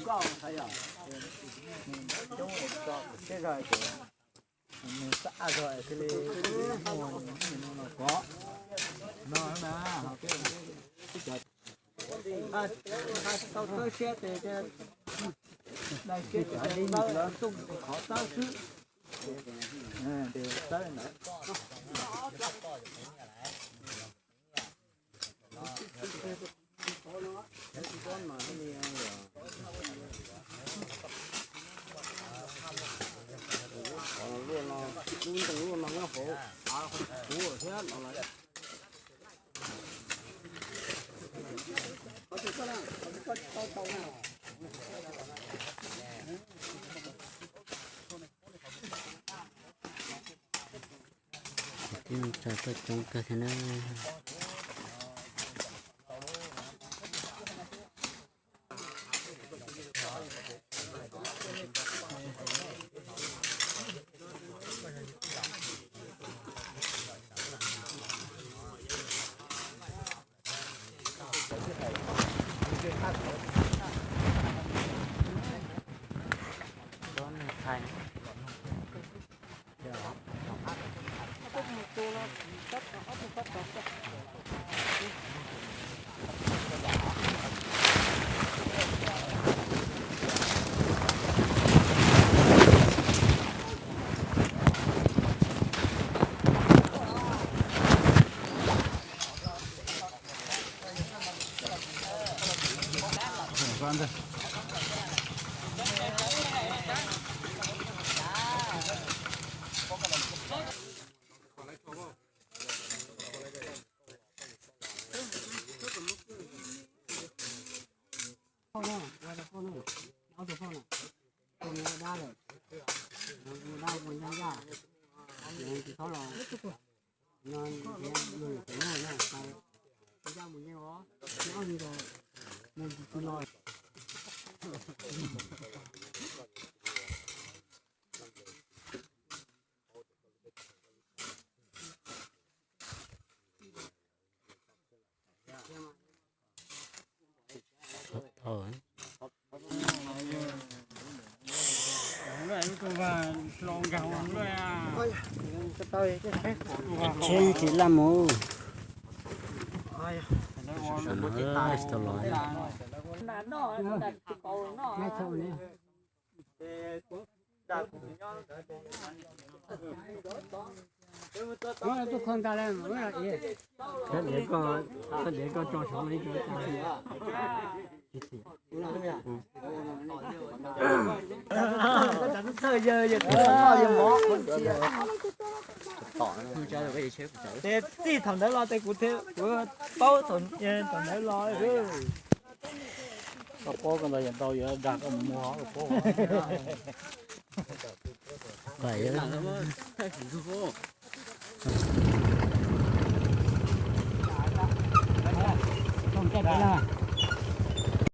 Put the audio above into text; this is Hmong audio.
koj hais yom, coob tso siab zog ces nws xab zog thiaj li muaj no los kov no na. Ho peb tsis tau txawb siab ces dai siab ces txawb, txooj qhov txawb xwb. Ces txawb ntawd. Lub ntoo lub no nyob hauv av hauv kuv thiab no lawm. Tib neeg tso tuaj coob kawg thiab na. Tsheb tsis laj mus. Tau los. Koj diav koj, koj diav koj tso saud ib co tas. Ces txij thaum ntawd los ces kuv thiaj, kuv paub thaum, thaum ntawd los. Koj paub koj ntawd yog ntau yuav dag koj mus muag koj paub. Too caij peb na.